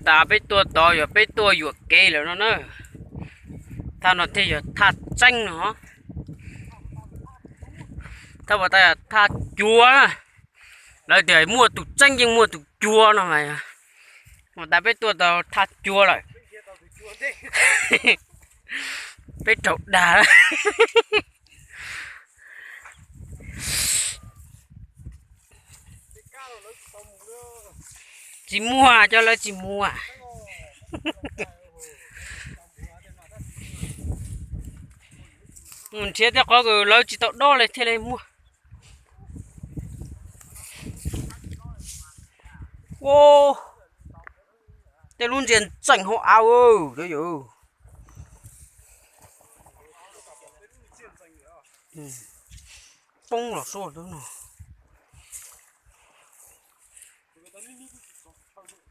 Tas peb tuaj tod yog peb tuaj yuam kev lawm no na. Thaj no thiaj yog thaj tseeb no. Thaj uas tas yog thaj cua na. Lawv tias muaj tus tseeb yeej muaj tus cua no mas. Ua tas peb tuaj tau thaj cua lawm. Peb raug dag. Tsis muaj, cov lawv tsis muaj. Nrhiav tej qhov uas lawv tsis tau dob li thiaj li muaj. Ua, tej lub ntsia ntxeem hauv av. Poob los sub no.